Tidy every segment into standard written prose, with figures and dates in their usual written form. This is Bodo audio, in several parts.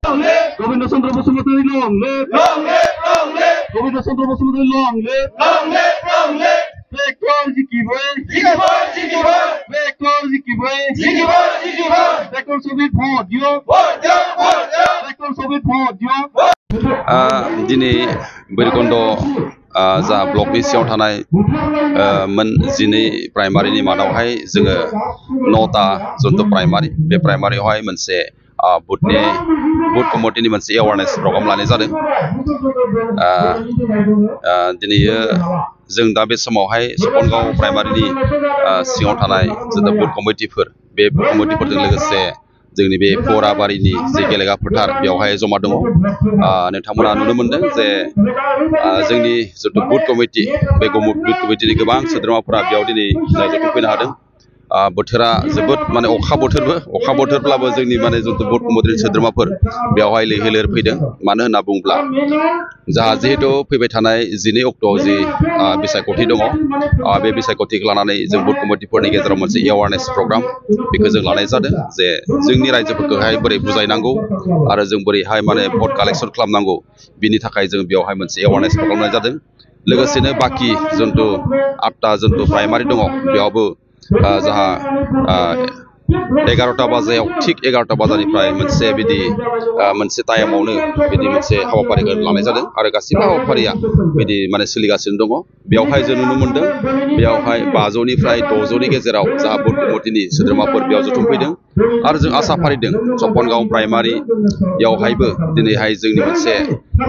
Govinda Chandra Basumatari long live. Govinda Chandra Basumatari long live. Vector Zikiboy. Vector Zikiboy. Vector Soviet Vodio. Vector Soviet Vodio. Dini Berikonda जा ब्लकनि सिङाव थानाय मोन 12 प्राइमारिनि मादावहाय जोङो 9टा जन्थु प्राइमारि बे प्राइमारियावहाय मोनसे बुथ कमिटिनि मोनसे एवारनेस प्रग्राम लानाय जादों दिनै जों दा बे समावहाय सपनगाव प्राइमारिनि सिङाव थानाय जोंना बुथ कमिटिफोर बे बुथ कमिटिफोरजों लोगोसे जोंनि बे पराबारिनि जे गेलेगा फोथार बेवहाय जमा दङ नोंथांमोना नुनो मोनदों जे जोंनि जितु बुथ कमिटि बे बुथ कमिटिनि गोबां सोद्रोमाफोरा बेयाव दिनै जथुमफैनो हादों बोथोरा जोबोद माने अखा बोथोरब्लाबो जोंनि माने जितु बुथ कमिटिनि सोद्रोमाफोर बेवहाय लैहोर लैहोर फैदों मानो होनना बुङोब्ला जाहा जिहेतु फैबाय थानाय 12 अक्ट'आव जि बिसायख'थि दङ बे बिसायख'थिखौ लानानै जों बुथ कमिटिफोरनि गेजेराव मोनसे एवारनेस प्रग्राम बेखौ जों लानाय जादों जे जोंनि रायजोफोरखौहाय बोरै बुजायनांगौ आरो जों बोरैहाय माने भट कालेक्शन खालामनांगौ बिनि थाखाय जों बेवहाय मोनसे एवारनेस प्रग्राम लानाय जादों लोगोसेनो बाकी जन्थु 8टा जन्थु प्राइमारि दङ बेयावबो जाहा 11टा बाजायाव ठीक 11टा बाजानिफ्राय मोनसे बिदि मोनसे टाइमावनो बिदि मोनसे हाबाफारिखौ लानाय जादों आरो गासिबो हाबाफारिया बिदि माने सोलिगासिनो दङ बेयावहाय जों नुनो मोनदों बेयावहाय 500 निफ्राय 600 नि गेजेराव जाहा बुथ कमिटिनि सोद्रोमाफोर बेयाव जथुमफैदों आरो जों आसा फारिदों सपनगाव प्राइमारियावहायबो दिनैहाय जोंनि मोनसे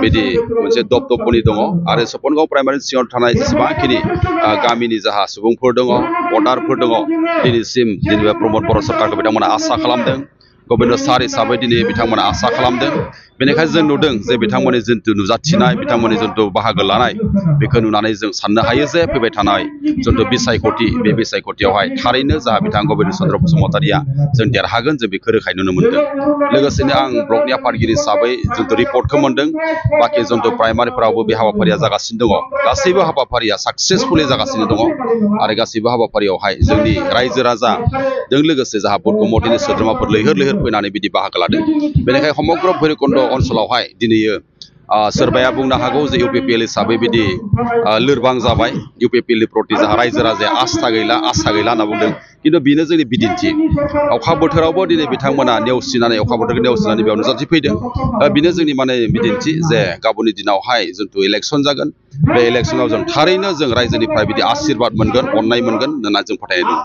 बिदि मोनसे दपदपनि दङ आरो सपनगाव प्राइमारि सिङाव थानाय जेसेबांखिनि गामिनि जाहा सुबुंफोर दङ भटारफोर दङ दिनैसिम दिनै प्रमद बर' सरकारखौ बिथांमोना आसा खालामदों गबिन्द सार हिसाबै दिनै बिथांमोना आसा खालामदों बेनिखायनो जों नुदों जे बिथांमोननि जितु नुजाथिनाय बिथांमोननि जितु बाहागो लानाय बेखौ नुनानै जों साननो हायो जे फैबाय थानाय जितु बिसायख'थि बे बिसायख'थियावहाय थारैनो जाहा बिथां गबिन्द चन्द्र बसुमतारिया जों देरहागोन जों बेखौ रोखायै नुनो मोनदों लोगोसेनो आं ब्लकनि आफादगिरि हिसाबै जितु रिपर्टखौ मोनदों बाकी जितु प्राइमारिफोरावबो बे हाबाफारिया जागासिनो दङ गासैबो हाबाफारिया साक्सेसफुलि जागासिनो दङ आरो गासैबो हाबाफारियावहाय जोंनि रायजो राजाजों लोगोसे जाहा बुथ कमिटिनि सोद्रोमाफोर लैहोर लैहोर फैनानै बिदि बाहागो लादों बेनिखायनो समग्र भैरबकुन्द ओनसोलावहाय दिनै सोरबाया बुंनो हागौ जे इउपिपिएल हिसाबै बिदि लोरबां जाबाय इउपिपिएलनि प्रति जाहा रायजो राजाया आसा गैला होनना बुंदों किन्तु बेनो जोंनि बिदिन्थि अखा बोथोरावबो दिनै बिथांमोना नेवसिनानै अखा बोथोरखौ नेवसिनानै बेयाव नुजाथिफैदों बेनो जोंनि माने बिदिन्थि जे गाबोननि दिनावहाय जितु इलेक्सन जागोन बे इलेक्सनाव जों थारैनो जों रायजोनिफ्राय बिदि आशीर्बाद मोनगोन अननाय मोनगोन होनना जों फोथायनाय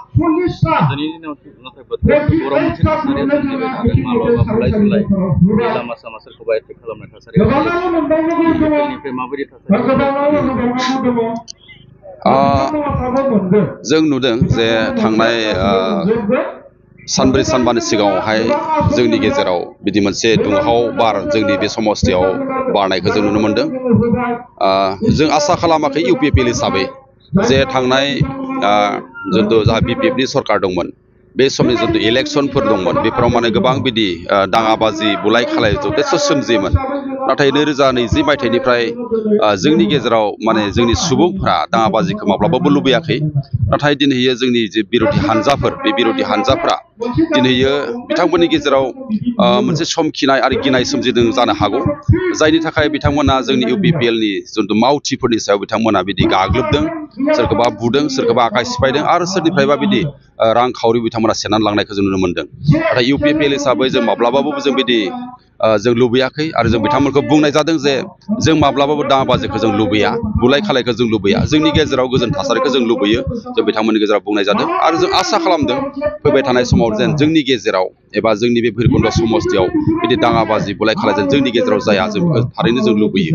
जों नुदों जे थांनाय सानब्रै सानबानि सिगाङावहाय जोंनि गेजेराव बिदि मोनसे दुंहाव बार जोंनि बे समस्थियाव बारनायखौ जों नुनो मोनदों जों आसा खालामाखै इउपिपिएल हिसाबै जे थांनाय जितु जाहा बिपिएफनि सरकार दंमोन बे समनि जितु इलेक्सनफोर दंमोन बेफोराव माने गोबां बिदि दाङाबाजि बुलाय खालाय जथेस्थ' सोमजियोमोन नाथाय 2020 मायथाइनिफ्राय जोंनि गेजेराव माने जोंनि सुबुंफोरा दाङाबाजिखौ माब्लाबाबो लुबैयाखै नाथाय दिनैयो जोंनि जे बिरोधि हान्जाफोर बे बिरोधि हान्जाफोरा दिनैयो बिथांमोननि गेजेराव मोनसे समखिनाय आरो गिनाय सोमजिदों जानो हागौ जायनि थाखाय बिथांमोना जोंनि इउपिपिएलनि जितु मावथिफोरनि सायाव बिथांमोना बिदि गाग्लोबदों सोरखौबा बुदों सोरखौबा आखाइ सिफायदों आरो सोरनिफ्रायबा बिदि रांखावरि बिथांमोना सेनानै लांनायखौ जों नुनो मोनदों नाथाय इउपिपिएल हिसाबै जों माब्लाबाबो जों बिदि जों लुबैयाखै आरो जों बिथांमोनखौ बुंनाय जादों जे जों माब्लाबाबो दाङाबाजिखौ जों लुबैया बुलाय खालायखौ जों लुबैया जोंनि गेजेराव गोजोन थासारिखौ जों लुबैयो जों बिथांमोननि गेजेराव बुंनाय जादों आरो जों आसा खालामदों फैबाय थानाय समाव जेन जोंनि गेजेराव एबा जोंनि बे भैरबकुन्द समस्थियाव बिदि दाङाबाजि बुलाय खालायजों जोंनि गेजेराव जाया जों बेखौ थारैनो जों लुबैयो